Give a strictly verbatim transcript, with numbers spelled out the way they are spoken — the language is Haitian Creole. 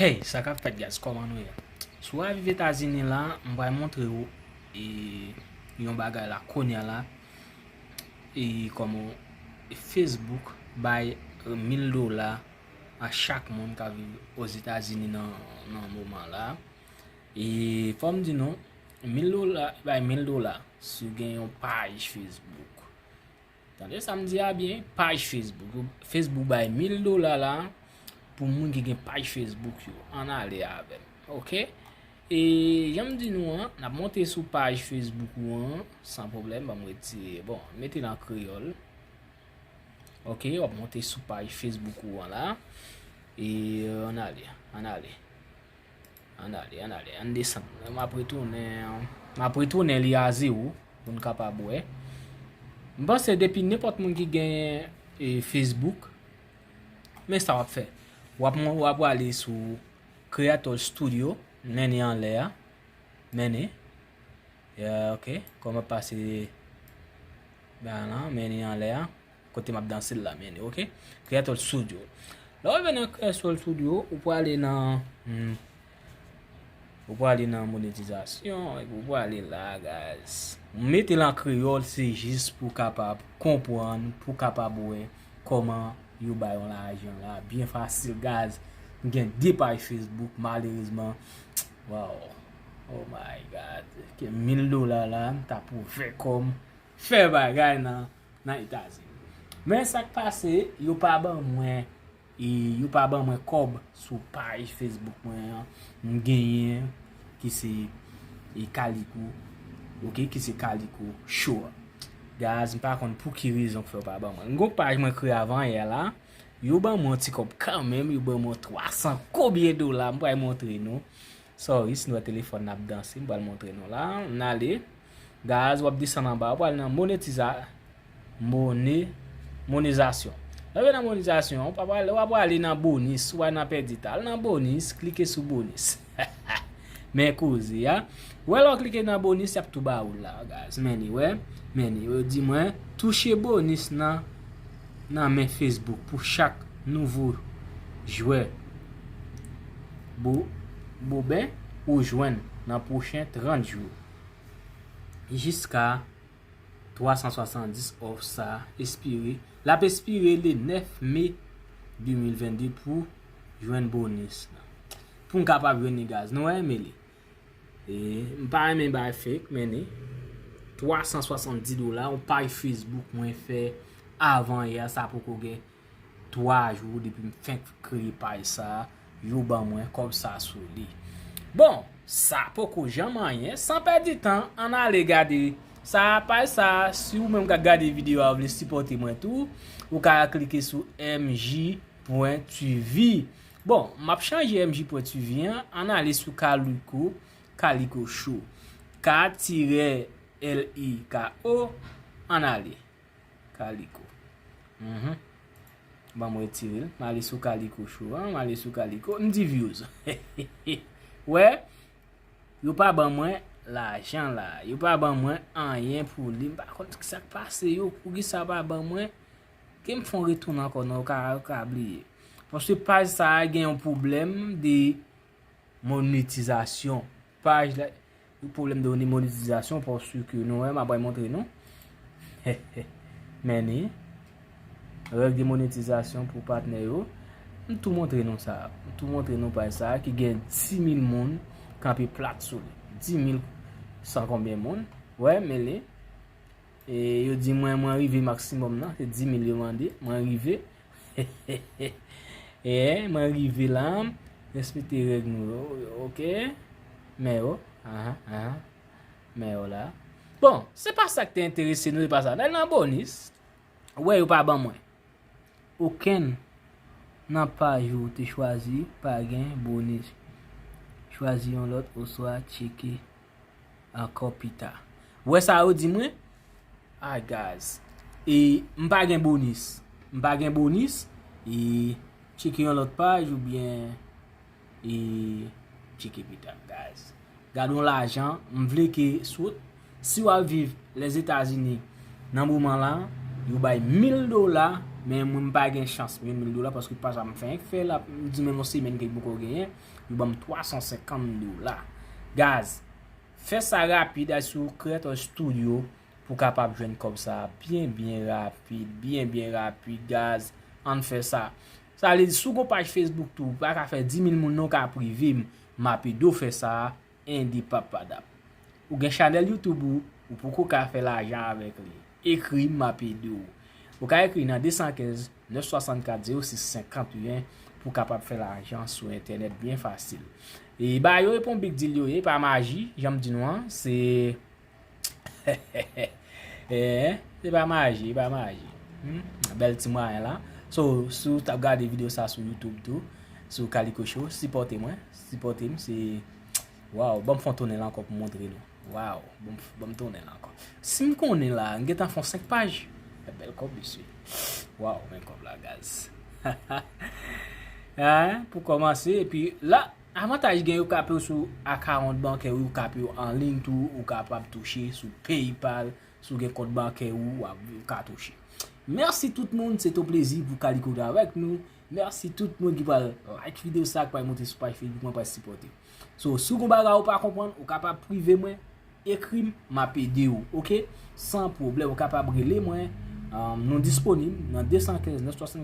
Hey, sa k ap fèt, guys? Kòman nou ye? Si w ap viv Etazini la, m pral montre w e, yon bagay la kounye a la, e kòman Facebook bay mil dola a chak moun k ap viv Ozetazini nan, nan moman la. E fò m di nou, mil dola, bay mil dola si w gen yon paj Facebook. Tande sa m di a byen, paj Facebook. Facebook bay mil dola la pou moun ki gen paj Facebook yo. Ann ale avè m, oke? E jan m di nou an, n ap monte sou paj Facebook ou an, san pwoblèm, ban m retire, bon, mete l an kreyòl. Oke, w ap monte sou paj Facebook ou an la. E, ann ale, ann ale. Ann ale, ann ale, ann desann. M ap retounen, m ap retounen li a zewo pou n kapab wè. M panse depi nenpòt moun ki gen e, Facebook, men sa w ap fè. W ap, w ap prale sou Creator Studio, mennen anlè a. Mennen. Yeah, ok. Kòman pase bagay lan, mennen anlè a. Kote m ap danse l la, mennen, ok. Creator Studio. Lè w rive nan Creator Studio, ou prale nan, hmm, ou prale nan monetizasyon, epi ou prale la, guys. M mete l an kreyòl, se jis pou w kapab konprann, pou w kapab wè kòman yo bay yon lajan la. Byen fasil, guys. M gen de paj Facebook, malerezman. Wow. Oh my God. Ke mil dola la, m ta pou fè kòm fè bagay nan, nan Etazini. Men sa k pase, yo pa ban mwen, e, yo pa ban mwen kòb sou paj Facebook mwen an. M genyen ki se, e, Kaliko. Ok, ki se Kaliko Show. Guys, m pa konn pou ki rezon k fè yo pa ban mwen. M gon paj mwen kreye avan yè la. Yo ban mwen yon ti kòb kanmenm, yo ban mwen twa san kobyen dola, m pral montre nou. Sorry, si nou wè telefòn nan ap danse, m pral montre nou la. N ale. Guys, w ap desann anba, w pral nan monetiza-, mone-, monetizasyon. Lè w rive nan monetizasyon, w pa prale, w ap prale nan bonis, w pa nan pèdi tan. Al nan bonis, klike sou bonis. Men koze a. Wè lè w klike nan bonis, y ap tou ba ou l la, guys. Men li, wè. Men li, yo di mwen, touche bonis nan, nan men Facebook pou chak nouvo jwè bo-, boben ou jwenn nan pwochen trant jou. Jiska twa san swasanndis òf sa ekspire. L ap ekspire le nèf me de mil venn de pou jwenn bonis la. Pou m kapab jwenn li, guys. Nou wè, men li. E, m pa renmen bay fake, men li. Twa san swasanndis dola, yon paj Facebook mwen fè avan yè, sa poko gen twa jou depi m fenk kreye paj sa, yo ban mwen kòb sa sou li. Bon, sa poko janm anyen, san pèdi tan, ann ale gade sa, paj sa, si ou menm k ap gade videyo a, ou vle sipòte mwen tou, ou ka klike sou M J pwen T V. Bon, m ap chanje M J pwen T V an, ann ale sou Kaliko, Kaliko Show. K tirè L I K O, ann ale. Kaliko. Mhm. Ban mwen retire l. M ale sou Kaliko Show an, m ale sou Kaliko. M di views. Wè, yo pa ban mwen lajan la. Yo pa ban mwen anyen pou li. M pa konn sa k pase yo. Poukisa yo pa ban mwen? Ke m fè yon retounen ankò, non, yo ka, yo ka bliye. Paske paj sa a gen yon pwoblèm de monetizasyon. Paj la, yon pwoblèm de monetizasyon, paske nou wè, m ap montre nou. Men ni, règ de monetizasyon pou patnè yo. M tou montre nou sa. M tou montre nou paj sa a ki gen dis mil moun kanpe plat sou li. Dis mil san konbyen moun. Wè, men li. E yo di mwen, mwen rive maksimòm nan, se dis mil yo mande, mwen rive. E, mwen rive la, respekte règ nou yo, oke. Men yo, aha, aha. Men yo la. Bon, se pa sa k te enterese nou, se pa sa. N al nan bonis. Wè, yo pa ban mwen. Okenn nan paj ou te chwazi pa gen bonis. Chwazi yon lòt oswa tcheke ankò pita. Wè sa yo di mwen? Ah, guys. E m pa gen bonis. M pa gen bonis. E tcheke yon lòt paj oubyen e tcheke pita, guys. Gade yon lajan, m vle ke sou, si w ap viv Lèzetazini nan moman la, yo bay mil dola Men mwen m pa gen chans pou jwenn mil dola paske pa sa m fè, fè l ap, m di menm yon semèn ke m poko genyen, yo ban m twa san senkant dola. Guys, fè sa rapid, al sou Creator Studio pou kapab jwenn kòb sa byen, byen rapid, byen, byen rapid, guys. Ann fè sa. Sa vle di, si w gon paj Facebook tou, ou pa ka fè dis mil moun non ka prive m, m ap ede w fè sa, endepapadap. Ou gen chanèl YouTube ou, ou poko ka fè lajan avèk li. Ekri m, m ap ede w. Ou ka ekri nan de san kenz, nèf swasannkat, zewo sis senkant wi, pou kapab fè lajan sou entènèt byen fasil. E ba yo e pa yon big deal yo ye, pa maji, jan m di nou an, se Eh, se pa maji, se pa maji. Hmm? Bèl ti mwayen la. So, si w t ap gade videyo sa sou YouTube tou, sou Kaliko Show, sipòte mwen, sipòte m, se, waw, ban m fè yon tounen la ankò pou montre nou. Waw, ban m, ban m tounen la ankò. Si m konnen la, m gentan fè yon senk paj. Bèl kòb, mesye. Waw, men kòb la, guys. Hein, pou kòmanse, epi la, avantaj gen yo kape w sou akawont bankè ou, yo kape w an liy tou, ou kapab touche sou PayPal, si w gen kont bankè ou, w ap, ou ka touche. Mèsi tout moun, se ton plezi pou Kaliko t avèk nou. Mèsi tout moun ki pral like videyo sa, ki pral monte sou paj Facebook mwen, pral sipòte. So, si w gon bagay ou pa konprann, ou kapab prive mwen, ekri m, m ap ede w, oke? San pwoblèm, ou kapab rele mwen, um, nou disponib nan de san kenz, nèf swasannkat,